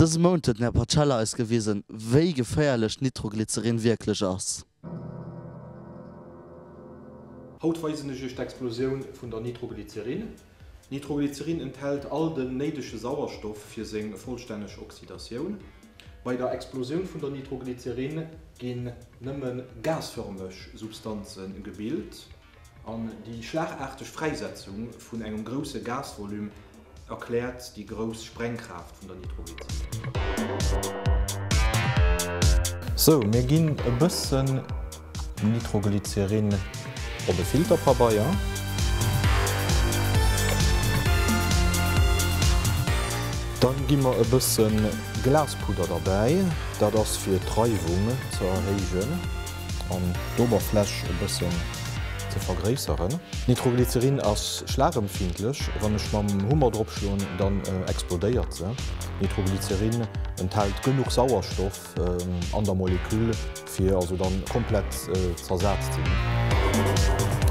Dëse Mount huet den Här Pacella eis gewisen, wéi geféierlech Nitroglycerin wierklech ass. Haut weisen ech iech d'Explosioun vun der Nitroglycerin. Nitroglycerin enthält all den néidege Sauerstoff fir seng vollstänneg Oxidatioun. Bei der Explosioun vun der Nitroglycerin ginn nëmme gasförmeg Substanze gebilt. An déi schlagaarteg Fräisetzung vun engem grousse Gasvolume erkläert déi grouss Sprengkraaft vun der Nitroglycerin. Sou, mir ginn e bëssen Nitroglycerin op e Filterpabeier. Dann gi mer e bëssen Glaspudder derbäi, dat ass fir d'Reiwung ze erhéijen. An d'Oberfläch e bëssen ze vergréisseren. Nitroglycerin ass schlagempfindlech, wann ech mam Hummer drop schloen, dann explodéiert se. Nitroglycerin enthält genuch Sauerstoff an der Moleküll fir also dann komplett zersat ze ginn.